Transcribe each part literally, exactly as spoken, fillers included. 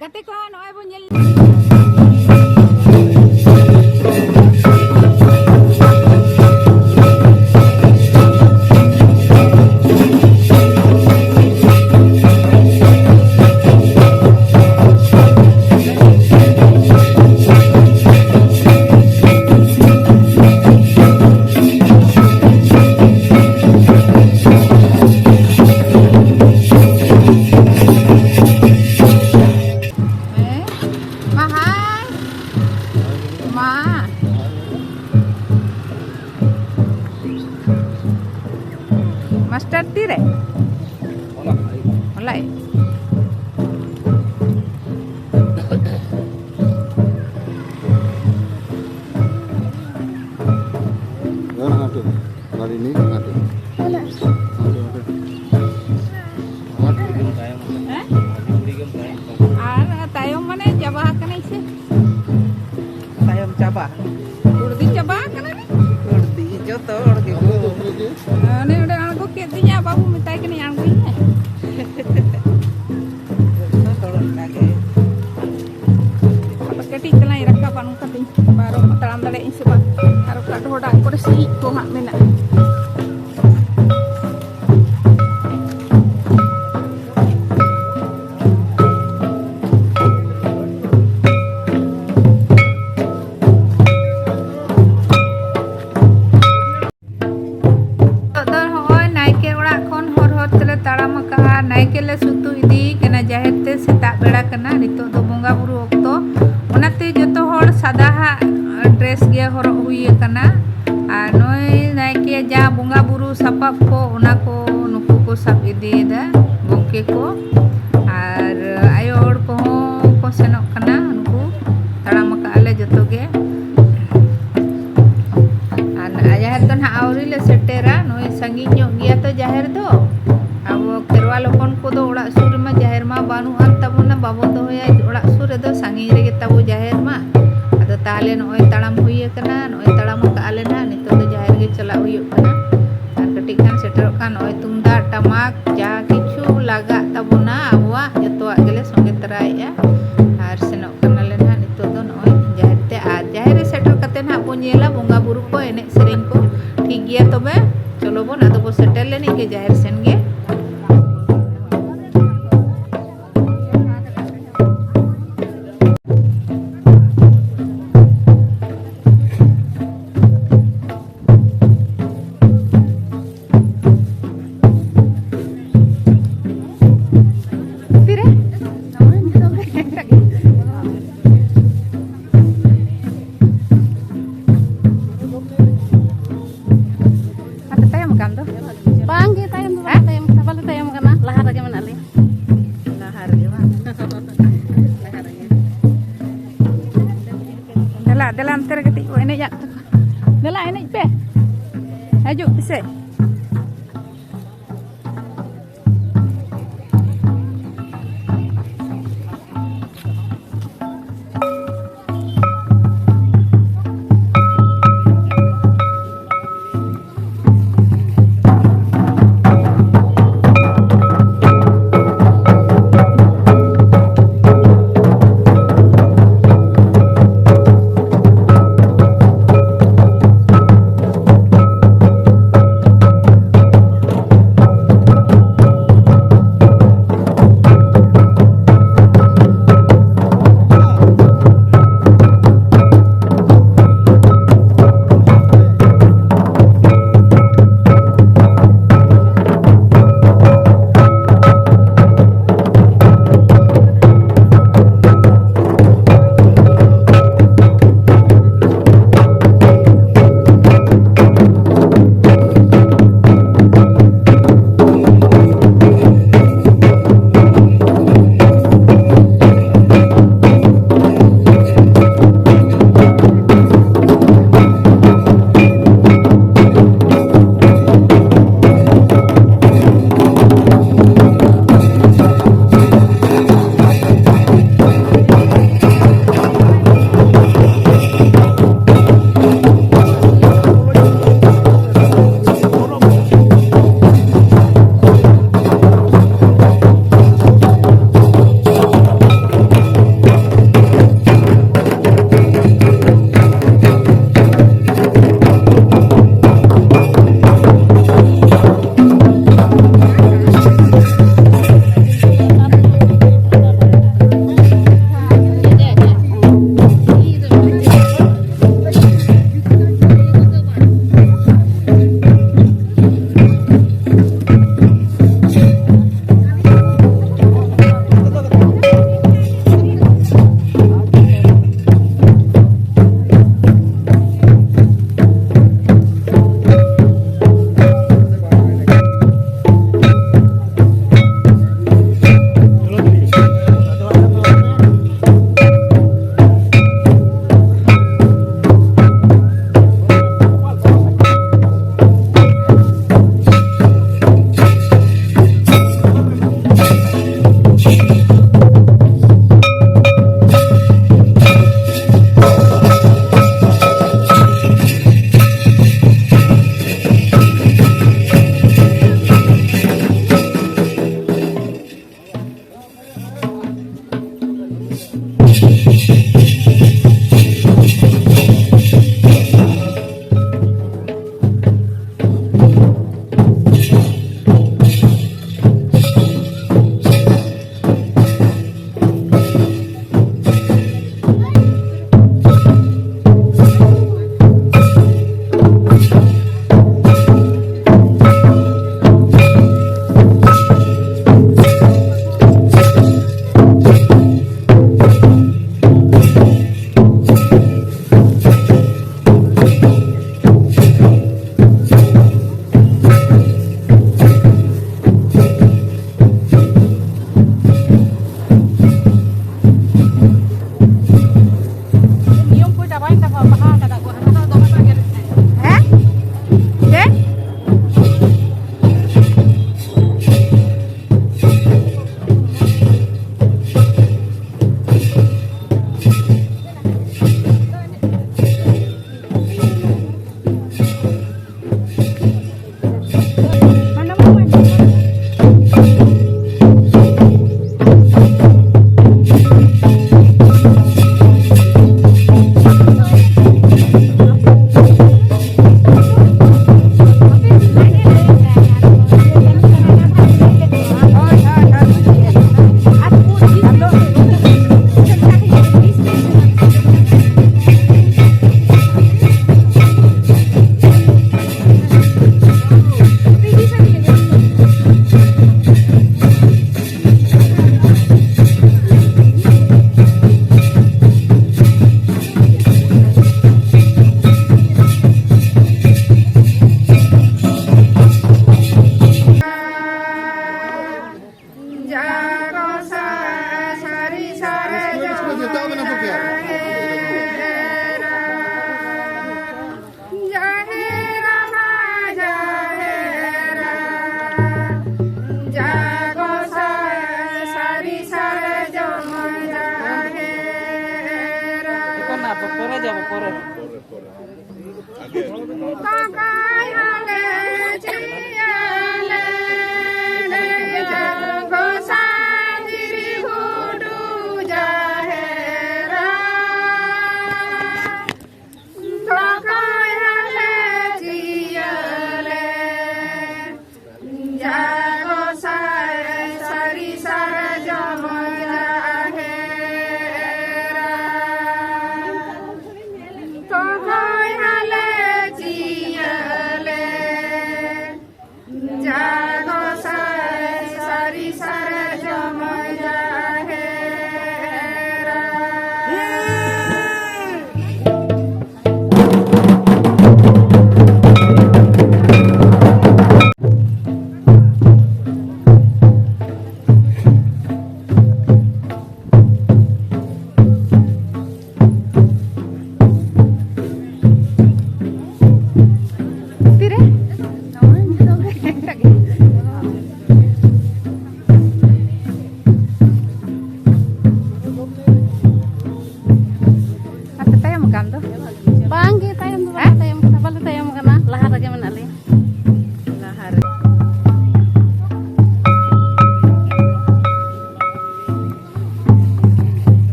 ᱜᱟᱛᱮ ᱠᱚ, ᱱᱚᱜᱼᱚᱭ ᱵᱚᱱ ᱧᱮᱞ ᱦᱮᱸ? ᱢᱟ ᱦᱟᱭ᱾ ᱢᱟ᱾ ᱢᱟᱥᱴᱟᱨ ᱛᱤᱨᱮ? ᱦᱚᱞᱟ ᱟᱹᱭᱩᱵ᱾ ᱜᱟᱹᱲᱤ ᱱᱤᱭᱟᱹ ᱦᱟᱸᱰᱮ᱾ ᱦᱟᱸᱰᱮ, ᱦᱟᱸᱰᱮ᱾ ᱦᱮᱸ? ᱟᱨ ᱛᱟᱭᱚᱢ ᱢᱟᱱᱮ ᱪᱟᱵᱟ ᱟᱠᱟᱱᱟᱭ ᱥᱮ? ᱛᱟᱭᱚᱢ ᱪᱟᱵᱟ᱾ ᱠᱩᱲᱫᱤ ᱪᱟᱵᱟ ᱟᱠᱟᱱᱟ ᱱᱤ? ᱠᱩᱲᱫᱤ ᱡᱚᱛᱚ ᱦᱚᱲ ᱜᱮ᱾ ᱚᱱᱮ ᱚᱸᱰᱮ ᱟᱬᱜᱚ ᱠᱮᱫ ᱛᱤᱧᱟ, ᱵᱟᱹᱵᱩ ᱢᱮᱛᱟᱭ ᱠᱟᱹᱱᱟᱹᱧ, "ᱟᱬᱜᱚᱭ ᱢᱮ᱾" ᱡᱚᱛᱚ ᱦᱚᱲ ᱚᱱᱠᱟ ᱜᱮ᱾ ᱟᱫᱚ ᱠᱟᱹᱴᱤᱡ ᱛᱮᱞᱟᱧ ᱨᱟᱠᱟᱵᱟ, ᱱᱚᱝᱠᱟ ᱛᱤᱧ ᱯᱟᱨᱚᱢ ᱛᱟᱲᱟᱢ ᱫᱟᱲᱮᱭᱟᱜ ᱟᱹᱧ ᱥᱮ ᱵᱟᱝ᱾ ᱟᱨ ᱚᱠᱟ ᱰᱷᱚᱰᱟᱜ ᱠᱚᱨᱮ ᱥᱤᱨᱤᱡ ᱠᱚ ᱦᱟᱸᱜ ᱢᱮᱱᱟᱜᱼᱟ᱾ ᱱᱤᱛᱚᱜ ᱫᱚ ᱱᱚᱜᱼᱚᱭ ᱱᱟᱭᱠᱮ ᱚᱲᱟᱜ ᱠᱷᱚᱱ ᱦᱚᱨ ᱦᱚᱨ ᱛᱮᱞᱮ ᱛᱟᱲᱟᱢ ᱟᱠᱟᱜᱼᱟ᱾ ᱱᱟᱭᱠᱮ ᱞᱮ ᱥᱩᱛᱩᱜ ᱤᱫᱤᱭᱮ ᱠᱟᱱᱟ ᱡᱟᱦᱮᱨ ᱛᱮ᱾ ᱥᱮᱛᱟᱜ ᱵᱮᱲᱟ ᱠᱟᱱᱟ, ᱱᱤᱛᱚᱜ ᱫᱚ ᱵᱚᱸᱜᱟ ᱵᱩᱨᱩ ᱚᱠᱛᱚ᱾ ᱚᱱᱟᱛᱮ ᱡᱚᱛᱚ ᱦᱚᱲ ᱥᱟᱫᱟ ᱦᱟᱜ ᱰᱨᱮᱥ ᱜᱮ ᱦᱚᱨᱚᱜ ᱦᱩᱭ ᱟᱠᱟᱱᱟ᱾ ᱟᱨ ᱱᱚᱜᱼᱚᱭ ᱱᱟᱭᱠᱮ ᱡᱟᱦᱟᱸ ᱵᱚᱸᱜᱟ ᱵᱩᱨᱩ ᱥᱟᱯᱟᱵ ᱠᱚ, ᱚᱱᱟ ᱠᱚ ᱱᱩᱠᱩ ᱠᱚ ᱥᱟᱵ ᱤᱫᱤᱭᱮᱫᱟ, ᱜᱚᱢᱠᱮ ᱠᱚ᱾ ᱟᱨ ᱟᱭᱳ ᱦᱚᱲ ᱠᱚᱦᱚᱸ ᱠᱚ ᱥᱮᱱᱚᱜ ᱠᱟᱱᱟ, ᱱᱩᱠᱩ ᱛᱟᱲᱟᱢ ᱟᱠᱟᱫ ᱟᱞᱮ ᱡᱚᱛᱚ ᱜᱮ᱾ ᱟᱨ ᱡᱟᱦᱮᱨ ᱫᱚ ᱱᱟᱦᱟᱜ ᱟᱹᱣᱨᱤ ᱞᱮ ᱥᱮᱴᱮᱨᱟ, ᱱᱚᱜᱼᱚᱭ ᱥᱟᱺᱜᱤᱧ ᱧᱚᱜ ᱜᱮᱭᱟ ᱛᱚ ᱡᱟᱦᱮᱨ ᱫᱚ᱾ ᱟᱵᱚ ᱠᱷᱮᱨᱣᱟᱞ ᱦᱚᱯᱚᱱ ᱠᱚᱫᱚ ᱚᱲᱟᱜ ᱥᱩᱨ ᱨᱮᱢᱟ ᱡᱟᱦᱮᱨ ᱢᱟ ᱵᱟᱹᱱᱩᱜ ᱟᱱ ᱛᱟᱵᱚᱱᱟ, ᱵᱟᱵᱚ ᱫᱚᱦᱚᱭᱟ ᱚᱲᱟᱜ ᱥᱩᱨ ᱨᱮᱫᱚ, ᱥᱟᱺᱜᱤᱧ ᱨᱮᱜᱮ ᱛᱟᱵᱚ ᱡᱟᱦᱮᱨ ᱢᱟ᱾ ᱟᱫᱚ ᱛᱟᱦᱚᱞᱮ ᱱᱚᱜᱼᱚᱭ ᱛᱟᱲᱟᱢ ᱦᱩᱭ ᱟᱠᱟᱱᱟ, ᱱᱚᱜᱼᱚᱭ ᱛᱟᱲᱟᱢ ᱟᱠᱟᱫ ᱟᱞᱮ ᱱᱟᱦᱟᱜ, ᱱᱤᱛᱚᱜ ᱫᱚ ᱡᱟᱦᱮᱨ ᱜᱮ ᱪᱟᱞᱟᱜ ᱦᱩᱭᱩᱜ ᱠᱟᱱᱟ᱾ ᱟᱨ ᱠᱟᱹᱴᱤᱡ ᱠᱷᱟᱱ ᱥᱮᱴᱮᱨᱚᱜ ᱠᱷᱟᱱ ᱱᱚᱜᱼᱚᱭ ᱛᱩᱢᱫᱟᱜ ᱴᱟᱢᱟᱠ ᱡᱟ ᱠᱤᱪᱷᱩ ᱞᱟᱜᱟᱜ ᱛᱟᱵᱚᱱᱟ ᱟᱵᱚᱣᱟᱜ ᱡᱚᱛᱚᱣᱟᱜ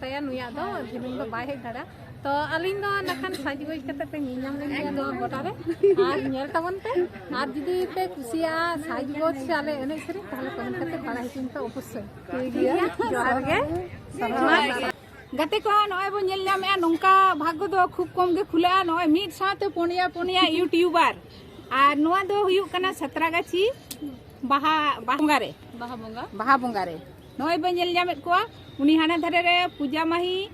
ᱛᱟᱭᱟ, ᱱᱩᱭᱟᱜ ᱫᱚ ᱫᱷᱤᱱᱟᱹᱝ ᱫᱚ ᱵᱟᱭ ᱦᱮᱡ ᱫᱟᱲᱮᱭᱟᱜᱼᱟ᱾ ᱛᱚ ᱟᱹᱞᱤᱧ ᱫᱚ ᱱᱟᱠᱷᱟᱱ ᱥᱟᱡᱽᱜᱚᱡᱽ ᱠᱟᱛᱮ ᱯᱮ ᱧᱮᱞ ᱧᱟᱢ ᱞᱤᱧ ᱜᱮᱭᱟ ᱱᱚᱣᱟ ᱜᱚᱰᱟ ᱨᱮ, ᱟᱨ ᱧᱮᱞ ᱛᱟᱵᱚᱱ ᱯᱮ᱾ ᱟᱨ ᱡᱩᱫᱤ ᱯᱮ ᱠᱩᱥᱤᱭᱟᱜᱼᱟ ᱥᱟᱡᱽᱜᱚᱡᱽ ᱥᱮ ᱟᱞᱮ ᱮᱱᱮᱡ ᱥᱮᱨᱮᱧ, ᱛᱟᱦᱚᱞᱮ ᱠᱚᱢᱮᱱᱴ ᱠᱟᱛᱮ ᱵᱟᱲᱟᱭ ᱦᱚᱪᱚᱧ ᱯᱮ ᱚᱵᱚᱥᱥᱳᱭ᱾ ᱴᱷᱤᱠ ᱜᱮᱭᱟ, ᱡᱚᱦᱟᱨ ᱜᱮ᱾ ᱜᱟᱛᱮ ᱠᱚ, ᱱᱚᱜᱼᱚᱭ ᱵᱚᱱ ᱧᱮᱞ ᱧᱟᱢᱮᱫᱼᱟ, ᱱᱚᱝᱠᱟ ᱵᱷᱟᱜᱽᱜᱚ ᱫᱚ ᱠᱷᱩᱵ ᱠᱚᱢ ᱜᱮ ᱠᱷᱩᱞᱟᱹᱜᱼᱟ᱾ ᱱᱚᱜᱼᱚᱭ ᱢᱤᱫ ᱥᱟᱶᱛᱮ ᱯᱩᱱᱭᱟ ᱯᱩᱱᱭᱟ ᱤᱭᱩᱴᱤᱭᱩᱵᱟᱨ᱾ ᱟᱨ ᱱᱚᱣᱟ ᱫᱚ ᱦᱩᱭᱩᱜ ᱠᱟᱱᱟ ᱥᱟᱛᱨᱟᱜᱟᱪᱷᱤ ᱵᱟᱦᱟ, ᱵᱟᱦᱟ ᱵᱚᱸᱜᱟ ᱨᱮ᱾ ᱵᱟᱦᱟ ᱵᱚᱸᱜᱟ᱾ ᱵᱟᱦᱟ ᱵᱚᱸᱜᱟ ᱨᱮ᱾ ᱱᱚᱜᱼᱚᱭ ᱵᱚᱱ ᱧᱮᱞ ᱧᱟᱢᱮᱫ ᱠᱚᱣᱟ, ᱩᱱᱤ ᱦᱟᱱᱟ ᱫᱷᱟᱨᱮ ᱨᱮ ᱯᱩᱡᱟ ᱢᱟᱦᱤ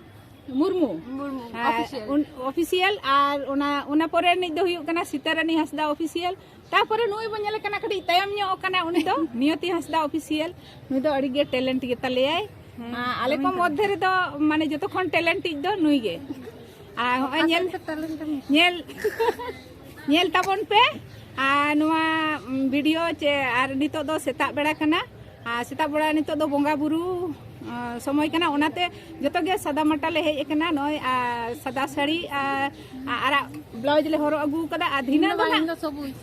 ᱢᱩᱨᱢᱩ᱾ ᱢᱩᱨᱢᱩ, ᱟᱨ official᱾ ᱩᱱ-, official, ᱟᱨ ᱚᱱᱟ, ᱚᱱᱟ ᱯᱚᱨᱮ ᱨᱤᱱᱤᱡ ᱫᱚ ᱦᱩᱭᱩᱜ ᱠᱟᱱᱟ ᱥᱤᱛᱟᱨᱟᱱᱤ ᱦᱟᱸᱥᱫᱟ official᱾ ᱛᱟᱯᱚᱨᱮ ᱱᱩᱭ ᱵᱚᱱ ᱧᱮᱞᱮ ᱠᱟᱱᱟ, ᱠᱟᱹᱴᱤᱡ ᱛᱟᱭᱚᱢ ᱧᱚᱜ ᱠᱟᱱᱟ ᱩᱱᱤ ᱫᱚ, ᱱᱤᱭᱚᱛᱤ ᱦᱟᱸᱥᱫᱟ official᱾ ᱱᱩᱭ ᱫᱚ ᱟᱹᱰᱤ ᱜᱮ talented ᱜᱮᱛᱟ ᱞᱮᱭᱟᱭ᱾ ᱦᱮᱸ, ᱟᱨ ᱟᱞᱮ ᱠᱚ ᱢᱚᱫᱽᱫᱷᱮ ᱨᱮᱫᱚ ᱢᱟᱱᱮ ᱡᱚᱛᱚ ᱠᱷᱚᱱ talented ᱫᱚ ᱱᱩᱭ ᱜᱮ᱾ ᱟᱨ ᱦᱚᱸᱜᱼᱚᱭ ᱧᱮᱞ, ᱟᱥᱚᱞ ᱛᱮ talent ᱠᱟᱱᱟᱭ᱾ ᱧᱮᱞ, ᱧᱮᱞ ᱛᱟᱵᱚᱱ ᱯᱮ᱾ ᱟᱨ ᱱᱚᱣᱟ, ᱩᱢ, video ᱪᱮ, ᱟᱨ ᱱᱤᱛᱚᱜ ᱫᱚ ᱥᱮᱛᱟᱜ ᱵᱮᱲᱟ ᱠᱟᱱᱟ᱾ ᱟᱨ ᱥᱮᱛᱟᱜ ᱵᱮᱲᱟ ᱱᱤᱛᱚᱜ ᱫᱚ ᱵᱚᱸᱜᱟ ᱵᱩᱨᱩ, ᱟᱸ, ᱥᱚᱢᱚᱭ ᱠᱟᱱᱟ, ᱚᱱᱟᱛᱮ ᱡᱚᱛᱚ ᱜᱮ ᱥᱟᱫᱟ ᱢᱟᱴᱟ ᱞᱮ ᱦᱮᱡ ᱟᱠᱟᱱᱟ᱾ ᱱᱚᱜᱼᱚᱭ, ᱟᱨ ᱥᱟᱫᱟ ᱥᱟᱹᱲᱤ ᱟᱨ, ᱟᱨ ᱟᱨᱟᱜ blouse ᱞᱮ ᱦᱚᱨᱚᱜ ᱟᱹᱜᱩ ᱟᱠᱟᱫᱟ᱾ ᱟᱨ ᱫᱷᱤᱱᱟᱹᱝ ᱫᱚ ᱤᱧ ᱫᱚ ᱵᱟᱝ, ᱱᱟᱦᱟᱜ ᱤᱧ ᱫᱚ ᱥᱚᱵᱩᱡ᱾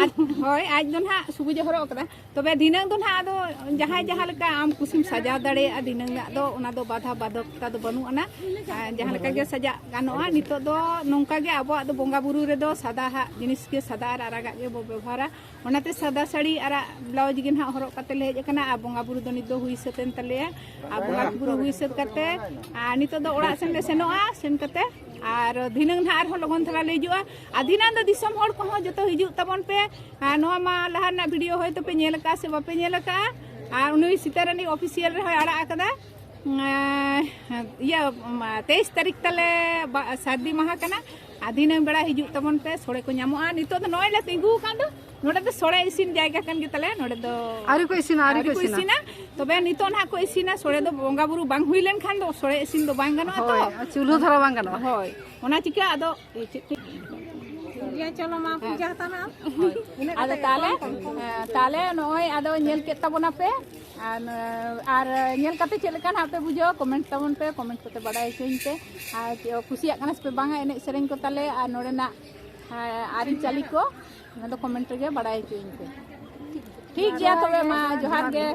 ᱟᱡ, ᱦᱳᱭ, ᱟᱡ ᱫᱚ ᱱᱟᱦᱟᱜ ᱥᱚᱵᱩᱡ ᱮ ᱦᱚᱨᱚᱜ ᱟᱠᱟᱫᱟ᱾ ᱛᱚᱵᱮ ᱫᱷᱤᱱᱟᱹᱝ ᱫᱚ ᱱᱟᱦᱟᱜ ᱟᱫᱚ ᱡᱟᱦᱟᱸᱭ ᱡᱟᱦᱟᱸ ᱞᱮᱠᱟ ᱟᱢ ᱠᱩᱥᱤᱢ ᱥᱟᱡᱟᱣ ᱫᱟᱲᱮᱭᱟᱜᱼᱟ, ᱫᱷᱤᱱᱟᱹᱝ ᱟᱜ ᱫᱚ ᱚᱱᱟ ᱫᱚ ᱵᱟᱫᱷᱟ ᱵᱟᱫᱷᱚᱠᱛᱟ ᱫᱚ ᱵᱟᱹᱱᱩᱜ ᱟᱱᱟ᱾ ᱟᱨ ᱡᱟᱦᱟᱸ ᱞᱮᱠᱟ ᱜᱮ ᱥᱟᱡᱟᱜ ᱜᱟᱱᱚᱜᱼᱟ᱾ ᱱᱤᱛᱚᱜ ᱫᱚ ᱱᱚᱝᱠᱟ ᱜᱮ ᱟᱵᱚᱣᱟᱜ ᱫᱚ ᱵᱚᱸᱜᱟ ᱵᱩᱨᱩ ᱨᱮᱫᱚ ᱥᱟᱫᱟ ᱦᱟᱜ ᱡᱤᱱᱤᱥ ᱜᱮ, ᱥᱟᱫᱟ ᱟᱨ ᱟᱨᱟᱜᱟᱜ ᱜᱮ ᱵᱚ ᱵᱮᱵᱚᱦᱟᱨᱟ᱾ ᱚᱱᱟᱛᱮ ᱥᱟᱫᱟ ᱥᱟᱹᱲᱤ ᱟᱨᱟᱜ blouse ᱜᱮ ᱱᱟᱦᱟᱜ ᱦᱚᱨᱚᱜ ᱠᱟᱛᱮ ᱞᱮ ᱦᱮᱡ ᱟᱠᱟᱱᱟ᱾ ᱟᱨ ᱵᱚᱸᱜᱟ ᱵᱩᱨᱩ ᱫᱚ ᱱᱤᱛ ᱫᱚ ᱦᱩᱭ ᱥᱟᱹᱛ ᱮᱱ ᱛᱟᱞᱮᱭᱟ᱾ ᱟᱨ ᱵᱚᱸᱜᱟ ᱵᱩᱨᱩ ᱦᱩᱭ ᱥᱟᱹᱛ ᱠᱟᱛᱮ, ᱟᱨ ᱱᱤᱛᱚᱜ ᱫᱚ ᱚᱲᱟᱜ ᱥᱮᱱ ᱞᱮ ᱥᱮᱱᱚᱜᱼᱟ᱾ ᱥᱮᱱ ᱠᱟᱛᱮ ᱟᱨ ᱫᱷᱤᱱᱟᱹᱝ ᱱᱟᱦᱟᱜ ᱟᱨᱦᱚᱸ ᱞᱚᱜᱚᱱ ᱫᱷᱟᱨᱟ ᱞᱮ ᱦᱤᱡᱩᱜᱼᱟ᱾ ᱟᱨ ᱫᱷᱤᱱᱟᱹᱝ ᱫᱚ ᱫᱤᱥᱚᱢ ᱦᱚᱲ ᱠᱚᱦᱚᱸ ᱡᱚᱛᱚ ᱦᱤᱡᱩᱜ ᱛᱟᱵᱚᱱ ᱯᱮ᱾ ᱟᱨ ᱱᱚᱣᱟ ᱢᱟ ᱞᱟᱦᱟ ᱨᱮᱱᱟᱜ video ᱦᱚᱭᱛᱳ ᱯᱮ ᱧᱮᱞ ᱟᱠᱟᱫᱼᱟ ᱥᱮ ᱵᱟᱯᱮ ᱧᱮᱞ ᱟᱠᱟᱫᱼᱟ᱾ ᱟᱨ ᱩᱱᱤ ᱥᱤᱛᱟᱨᱟᱱᱤ official ᱨᱮᱦᱚᱸᱭ ᱟᱲᱟᱜ ᱟᱠᱟᱫᱟ᱾ ᱮᱸ, ᱤᱭᱟᱹ, ᱢᱟ, ᱛᱮᱭᱤᱥ ᱛᱟᱹᱨᱤᱠᱷ ᱛᱟᱞᱮ ᱵᱟ-, ᱥᱟᱹᱨᱫᱤ ᱢᱟᱦᱟ ᱠᱟᱱᱟ᱾ ᱟᱨ ᱫᱷᱤᱱᱟᱹᱝ ᱵᱮᱲᱟ ᱦᱤᱡᱩᱜ ᱛᱟᱵᱚᱱ ᱯᱮ, ᱥᱚᱲᱮ ᱠᱚ ᱧᱟᱢᱚᱜᱼᱟ᱾ ᱱᱤᱛᱚᱜ ᱫᱚ ᱱᱚᱜᱼᱚᱭ ᱞᱮ ᱛᱤᱸᱜᱩ ᱟᱠᱟᱱ ᱫᱚ, ᱱᱚᱰᱮ ᱫᱚ ᱥᱚᱲᱮ ᱤᱥᱤᱱ ᱡᱟᱭᱜᱟ ᱠᱟᱱ ᱜᱮᱛᱟᱞᱮᱭᱟ᱾ ᱱᱚᱰᱮ ᱫᱚ ᱟᱹᱣᱨᱤ ᱠᱚ ᱤᱥᱤᱱᱟ, ᱟᱹᱣᱨᱤ ᱟᱹᱣᱨᱤ ᱠᱚ ᱠᱚ ᱤᱥᱤᱱᱟ᱾ ᱤᱥᱤᱱᱟ᱾ ᱛᱚᱵᱮ ᱱᱤᱛᱚᱜ ᱱᱟᱦᱟᱜ ᱠᱚ ᱤᱥᱤᱱᱟ᱾ ᱥᱚᱲᱮ ᱫᱚ ᱵᱚᱸᱜᱟ ᱵᱩᱨᱩ ᱵᱟᱝ ᱦᱩᱭ ᱞᱮᱱᱠᱷᱟᱱ ᱫᱚ ᱥᱚᱲᱮ ᱤᱥᱤᱱ ᱫᱚ ᱵᱟᱝ ᱜᱟᱱᱚᱜᱼᱟ ᱛᱚ᱾ ᱦᱳᱭ, ᱟᱨ ᱪᱩᱞᱦᱟᱹ ᱫᱷᱚᱨᱟ ᱵᱟᱝ ᱜᱟᱱᱚᱜᱼᱟ᱾ ᱦᱳᱭ, ᱚᱱᱟ ᱪᱤᱠᱟᱹ ᱟᱫᱚ ᱪᱮᱫ ᱴᱷᱤᱠ ᱴᱷᱤᱠ ᱜᱮᱭᱟ, ᱪᱚᱞᱚ ᱢᱟ, ᱯᱩᱡᱟ ᱦᱟᱛᱟᱣ ᱢᱮ ᱟᱢ᱾ ᱦᱳᱭ᱾ ᱤᱱᱟᱹᱜ ᱟᱫᱚ ᱠᱟᱛᱮ ᱛᱟᱦᱞᱮ, ᱠᱚᱢ ᱠᱚᱢ᱾ ᱦᱮᱸ, ᱛᱟᱦᱞᱮ ᱱᱚᱜᱼᱚᱭ ᱟᱫᱚ ᱧᱮᱞ ᱠᱮᱫ ᱛᱟᱵᱚᱱᱟᱯᱮ᱾ ᱟᱨ, ᱟᱨ ᱧᱮᱞ ᱠᱟᱛᱮ ᱪᱮᱫ ᱞᱮᱠᱟ ᱱᱟᱦᱟᱜ ᱯᱮ ᱵᱩᱡᱷᱟᱹᱣᱟ, comment ᱛᱟᱵᱚᱱ ᱯᱮ, comment ᱠᱟᱛᱮ ᱵᱟᱰᱟᱭ ᱦᱚᱪᱚᱧ ᱯᱮ᱾ ᱟᱨ ᱪᱮᱫ ᱠᱩᱥᱤᱭᱟᱜ ᱠᱟᱱᱟ ᱥᱮ ᱯᱮ ᱵᱟᱝᱟ ᱮᱱᱮᱡ ᱥᱮᱨᱮᱧ ᱠᱚ ᱛᱟᱞᱮ, ᱟᱨ ᱱᱚᱰᱮᱱᱟᱜ, ᱟᱨ, ᱟᱹᱨᱤᱪᱟᱹᱞᱤ ᱠᱚ, ᱚᱱᱟ ᱫᱚ comment ᱨᱮᱜᱮ ᱵᱟᱰᱟᱭ ᱦᱚᱪᱚᱧ ᱯᱮ᱾ ᱴᱷᱤᱠ ᱜᱮᱭᱟ ᱛᱚᱵᱮ ᱢᱟ, ᱡᱚᱦᱟᱨ ᱜᱮ᱾